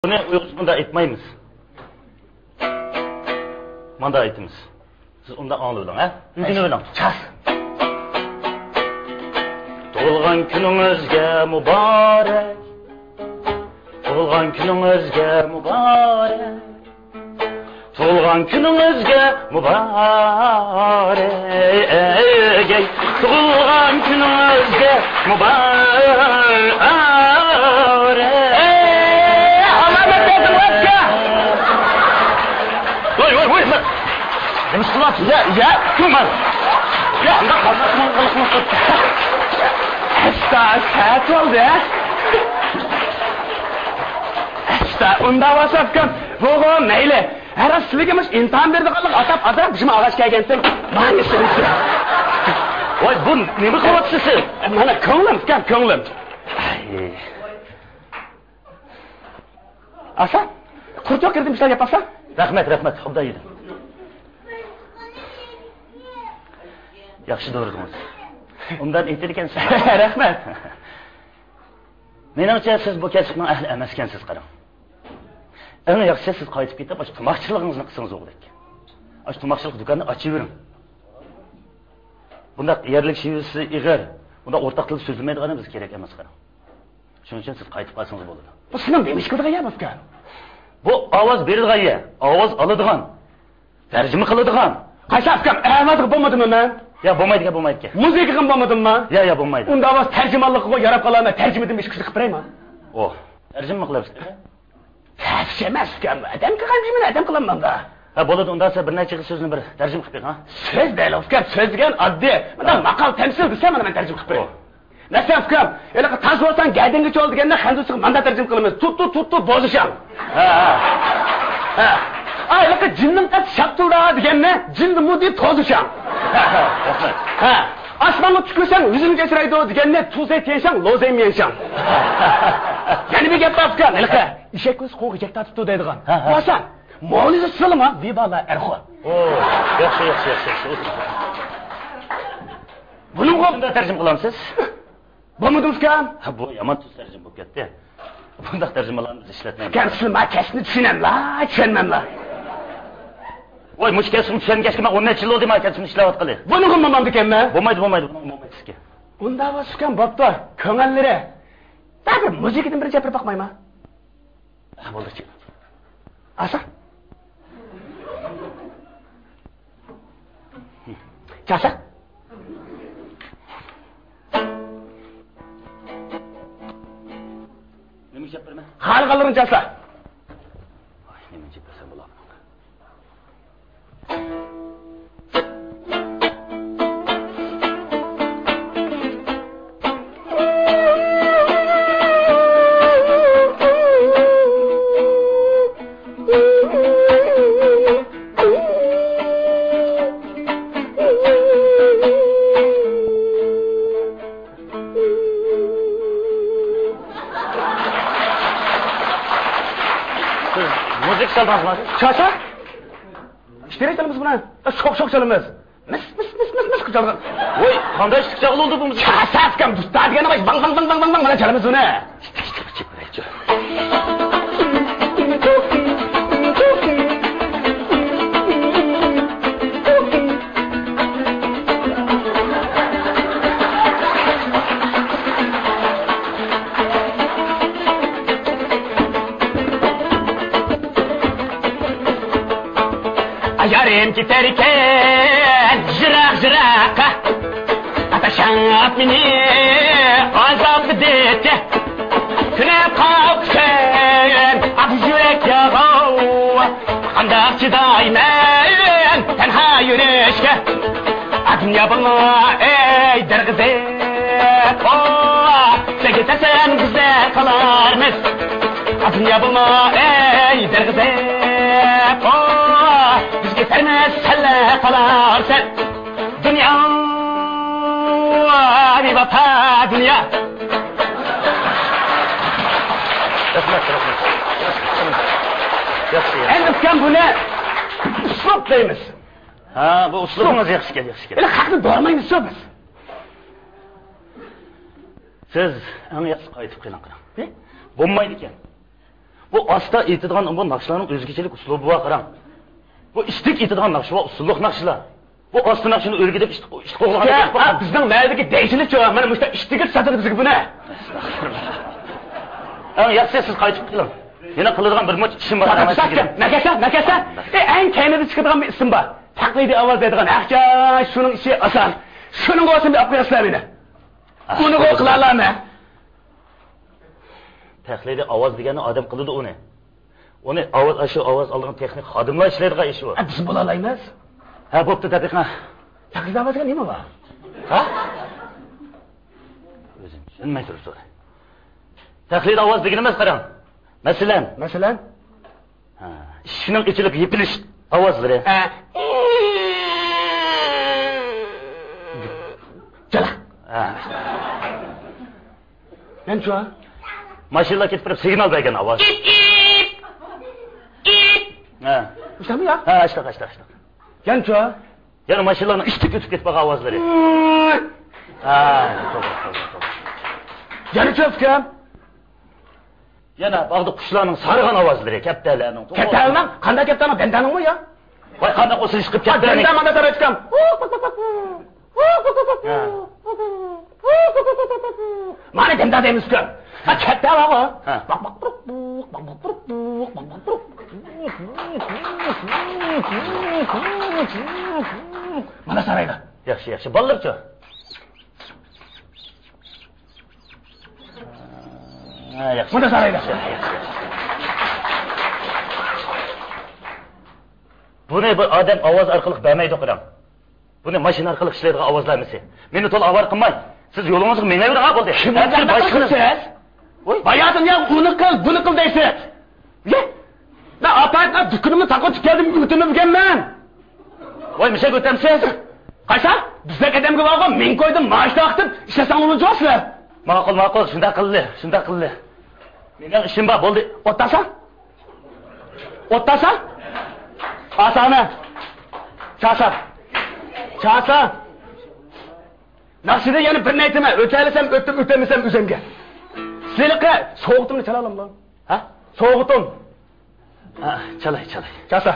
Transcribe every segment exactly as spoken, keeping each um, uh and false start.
بۇنى ئۇيغۇرچە مۇنداق ئېيتمايمىز. مۇنداق ئېيتىمىز. سىز ئۇنداق ئاڭلىۋېلىڭ، ھە؟ ئۆگىنىۋېلىڭ. چاس. تۇغۇلغان كۈنىڭىزگە مۇبارەك. تۇغۇلغان كۈنىڭىزگە مۇبارەك. تۇغۇلغان كۈنىڭىزگە مۇبارەك. تۇغۇلغان كۈنىڭىزگە مۇبارەك. ئەي، ئالامەت بەردىڭلار بىزگە. ۋاي، ۋاي، ۋاي، ۋاي. نېمە قىلىۋاتىسىز؟ يا، يا، كىم بار؟ يا، ئۇنداق قىلماڭ، قىلماڭ. ئەستا، سەت بولدى، ھە؟ ئەستا، ئۇنداق بولسا ئۇكام، بۇغۇ مەيلى. ھەر ۋاقىت سىلىگە مۇشۇ ئىمتىھان بېرىدىغانلىقى ئاتاپ ئازراق بېشىم ئاغاچ كەلگەنسەن. مانا سىلىسى. ۋاي، بۇ نېمە قىلىۋاتىسىز سىز؟ مانا كۆڭلۈم، ئۇكام، كۆڭلۈم. ئاي. ئاسا، قۇرۇق يوق كىردىم، ئىشلار ياپاسا. رەھمەت، رەھمەت، ئوبدان يېدىم. ياخشى دورىدىڭىز. ئوبدان ئېتىدىكەنسىز. رەھمەت. مېنىڭچە، سىز بۇ كەسىپنىڭ ئەھلى ئەمەسكەنسىز، قاراڭ. ئەڭ ياخشىسى، سىز قايتىپ كېتىپ، ئاشۇ تاماقچىلىقىڭىزنى قىلسىڭىز بولغۇدەك. ئاشۇ تاماقچىلىق دۇكانىنى ئاچىۋېرىڭ. بۇنداق يەرلىك شېۋىسى ئېغىر، بۇنداق ئورتاق تىلدا سۆزلىمەيدىغان بىزگە كېرەك ئەمەس، قاراڭ. شۇنىڭ ئۈچۈن سىز قايتىپ قالسىڭىز بولىدۇ. بۇ سېنىڭ نېمە ئىش قىلىدىغان يەر بۇ، ئۇكا؟ بۇ ئاۋاز بېرىدىغان يەر، ئاۋاز ئالىدىغان، تەرجىمە قىلىدىغان. قايسى ئۇكام، ئەۋازغا بولمىدىمۇ مەن؟ يا، بولمايدىكەن، بولمايدىكەن. مۇزىكىغىمۇ بولمىدىممۇ؟ يا، يا، بولمايدۇ. ئۇنداق بولسا تەرجىمانلىققا ياراپ قالالماي، تەرجىمىدىن ئىش كۈچلۈك قىلىپ بېرەيمۇ؟ ئو، تەرجىمە قىلىمىز. تەرجىمە ئەمەس ئۇكام، ئادەم قىلغان ئىشىمنى ئادەم قىلالمامدا. ھە، بولىدۇ، ئۇنداق بولسا بىر نەچچە خىل سۆزنى بىر تەرجىمە قىلىپ بېرىڭ، ھە؟ سۆز دەيلى ئۇكام، سۆز دېگەن ئاددىي. مۇنداق ھە. ماقال، تەمسىل دېسە مانا مەن تەرجىمە قىلىپ بېرەي. ئو. مەسىلەن، ئۇكام، ھېلىقى تاز بولساڭ گەدىنگە چول دېگەندە خەنزۇچىغا مانداق تەرجىمە قىلىمىز. تۇتتۇ، تۇتتۇ، بوزۇشاڭ. ھە، ھە. ھە. ئا، ھېلىقى جىننىڭ قېتى شاپتۇلدا دېگەننى جىندىمۇدى توزۇشاڭ. ھە، ھە، رەھمەت. ھە. ئاسمانغا تۈكۈرسەڭ ھۆزۈنگە ئۇچرايدۇ دېگەننى تۇزەي تيەنشاڭ، لوزەي ميەنشاڭ. يەنە بىر گەپ بار، ئۇكام، ھېلىقى ئېشەك كۆز قوڭغا ئىشەك تارتىپتۇ دەيدىغان. ھە، ھە. بولسا، مولىزا سىلىما، ۋىبالا ئەرخۇ. ئو، ياخشى، ياخشى، ياخشى، ياخشى. بۇنىڭغا بۇنداق تەرجىمە قىلامسىز؟ بولمىدىمۇ ئۇكام؟ ھە، بۇ يامان تۈز تەرجىمە بولۇپ كەتتى. بۇنداق تەرجىمىلەرنى بىز ئىشلەتمەيمىز. ئۇكام، سىز ما كەسىپنى چۈشىنەملا، چۈشەنمەملا؟ ۋاي، مۇشۇ كەسىپنى چۈشەنگەچكە مەن ئون نەچچە يىل بولدى ما كەسىپنى ئىشلەۋاتقىلى. بۇنىڭغا بولمامدىكەنمۇ؟ بولمايدۇ، بولمايدۇ، بۇنىڭغا بولمايدۇ سىزگە. ئۇنداق بولسا ئۇكام، بوپتۇ. كۆڭۈللىرى. بىر مۇزىكىدىن بىر چاپىرىپ باقمايما؟ ھە، بولدى، چىق. ئاسا. چاسا. نېمە چاپىرىمەن؟ خالىغانلىرىنى چاسا. ۋاي، نېمە چاپىرسام بولامدۇ؟ سىز مۇزىكا چالدىڭىزمۇ؟ چالسا؟ ئىشتىرى چالىمىز بۇنى. شوق، شوق چالىمىز. مىس، مىس، مىس، مىس، مىس چالغان. ۋوي، قانداق ئىشلىك چالغىلى بولدى بۇ مۇزىكا؟ چالسا ئۇكام، دۇستا دېگەننى قوي. ۋاڭ، ۋاڭ، ۋاڭ، ۋاڭ، ۋاڭ، ۋاڭ، مانا چالىمىز بۇنى. يارىم كېتەركەن يىراق يىراققا، ئاتاشاڭ ئات مېنى ئازابلىدى. كۈنەپ قاپسەن ئاق يۈرەك ياغاۋ، قانداق چىدايمەن تەنھا يۈرۈشكە؟ ئا دۇنيا بولما ئەي دەرغىزەپ، ئو، سەن كېتەرسەن بىزلەر قالارمىز. ئا دۇنيا بولما ئەي دەرغىزەپ، ئو، بىز كېتەرمىز سەنلەر قالارسەن. دۇنيا، بىۋاپا دۇنيا. رەھمەت، رەھمەت. ياخشى، ياخشى. ئەمدى ئۇكام بۇنى ئۇسلۇب دەيمىز. ھا، بۇ ئۇسلۇبىڭىز ياخشىكەن، ياخشىكەن. ئەمدى خەقنى دورىمايمىز شۇ بىز. سىز ئەڭ ياخشىسى قايتىپ قېلىڭ، قاراڭ. ھە؟ بولمايدىكەن. بۇ ئاستا ئېيتىدىغان بۇ ناخشىلارنىڭ ئۆزگىچىلىك ئۇسلۇبى بار، قاراڭ. بۇ ئىشتىك ئېيتىدىغان ناخشا بار، ئۇسسۇللۇق ناخشىلار. بۇ ئاستا ناخشىنى ئۆرگىلىپ ئىشتىك، ئىشتىك قوغلىغان يا، گەپ بار. ھە، بىزنىڭ نەۋەدىكى دەيچىلىچۇ، مانا مۇشۇنداق ئىشتىك ساتىدۇ بىزگە بۇنى. ئەستەغپىرۇللا. ئەڭ ياخشىسى سىز قايتىپ كېلىڭ. يەنە قىلىدىغان بىر مۇنچە ئىشىم بار. مەكەسە، مەكەسە، مەكەسە. ئەي، ئەڭ كەينىدە چىقىدىغان بىر ئىسىم بار. تەقلىدىي ئاۋاز دەيدىغان. ھەقجان، شۇنىڭ ئىشى ئاسان. شۇنىڭغا ئالسام ئېلىپ قوياسىلەر مېنى. ئۇنىغۇ قىلالامەن. تەقلىدىي ئاۋاز دېگەننى ئادەم قىلىدۇ ئۇنى. ئۇنى ئاۋاز، ئاشۇ ئاۋاز ئالىدىغان تېخنىك خادىملار ئىشلەيدىغان ئىش ئۇ. ئە، بىز بولالايمىز. ھە، بوپتۇ، دەقىقە. تەقلىدىي ئاۋاز دېگەن نېمە بۇ؟ ھە؟ ئۆزۈم چۈشەنمەي تۇرۇپ سورا. تەقلىدىي ئاۋاز دېگىنىمىز، قاراڭ. مەسىلەن. مەسىلەن؟ ھە، ئىشىكنىڭ ئېچىلىپ يېپىلىش ئاۋازلىرى. ھە. جالا. ھە. نەمچۇ؟ ماشىنىلار كېتىپ بېرىپ سىگنال بەرگەن ئاۋاز. ئىپ، ئىپ. ئىپ. ھە. ئىشتامۇ يا؟ ھە، ئاشتاق، ئاشتاق، ئاشتاق. يەنچۇ؟ يەنە ماشىنىلارنىڭ ئىشتىك ئۆتۈپ كېتىپ قالغان ئاۋازلىرى. ھە، توغرا، توغرا، توغرا. يەنىچۇ، ئۇكام؟ يەنە باغدا قۇشلارنىڭ سارىغان ئاۋازلىرى، كەپتەرلەرنىڭ. كەپتەرنىڭ؟ قانداق كەپتەرنىڭ؟ بەندەنىڭمۇ يا؟ ۋاي، قانداق بولسا ئىشقىپ كەپتەرنىڭ. بەندە مانا تاراتكام. ھە. مانا دەمدا دەيمىزكۇ. ھە، كەپتەر بارغۇ. ھە. باق، باق، تۇرۇق، بۇق، باق، باق، تۇرۇق، بۇق، باق، باق، تۇرۇق. مانا سارايدا. ياخشى، ياخشى. بالىلارچۇ؟ ھە، ياخشى. مۇنداق سارايدا. ياخشى، ياخشى، ياخشى. بۇنى بىر ئادەم ئاۋاز ئارقىلىق بەرمەيدۇ، قاراڭ. بۇنى ماشىنا ئارقىلىق ئىشلەيدىغان ئاۋازلار ھەممىسى. مېنى تولا ئاۋارە قىلماي. سىز يولىڭىزغا مېڭىۋېرىڭ، ھە، بولدى. كىم بۇنداق قىلسىز؟ ۋوي. باياتىن يا ئۇنى قىل، بۇنى قىل دەيسىز. يە. مەن ئاپايىتنىڭ دۇكىنىمنى تاقىۋېتىپ كەلدىم، ئۆتۈنۈپ كەلمەن. ۋاي، مىشەك ئۆتەمسىز؟ قايسا؟ بىزدەك ئادەمگە بارغۇ، مىڭ كويدىن مائاش تارقىتىپ ئىشلەتسەڭلار بولىدۇ سىلەر. ماقۇل، ماقۇل، شۇنداق قىلدى، شۇنداق قىلدى. مېنىڭ ئىشىم بار، بولدى. ئوتتاسا؟ ئوتتاسا؟ ئاسانە. چاسا. چاسا. ناخشىدا يەنە بىرنى ئېيتىمەن، ئۆتەلىسەم ئۆتتۈم، ئۆتەلمىسەم ئۆزۈمگە. سىلىقى سوغۇتۇمنى چالالامدۇ؟ ھە؟ سوغۇتۇم. ھە، چالاي، چالاي. چاسا.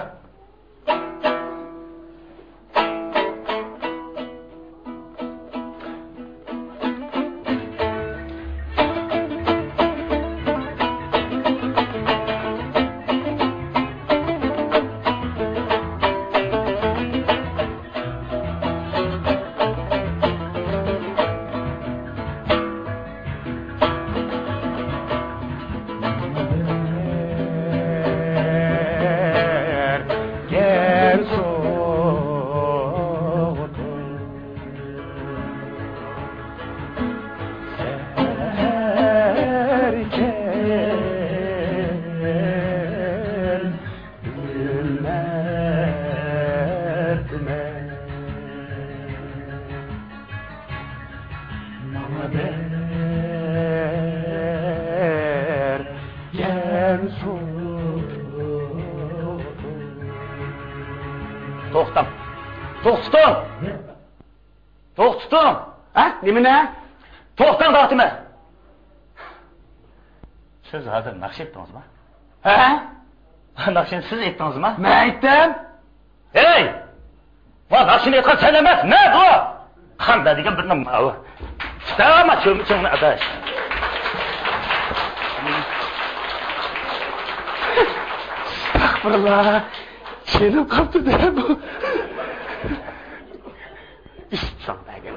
توختاڭ! توختىتىڭ! توختىتىڭ! ھە؟ نېمىنى؟ توختاڭ دەۋاتىمەن! سىز ھازىر ناخشا ئېيتتىڭىزمۇ؟ ھە؟ ناخشىنى سىز ئېيتتىڭىزمۇ؟ مەن ئېيتتىم. ھەي! ۋا، ناخشىنى ئېيتقان سەن ئەمەس، مەن ئۇ! قانداق دېگەن بىرنى ماۋۇ. تۇتاما چۆمۈچۈڭنى ئاداش. ئەستەغپۇرۇللا. چېنىم قاپتۇ دە بۇ. ئىشتىساڭ دەگەن.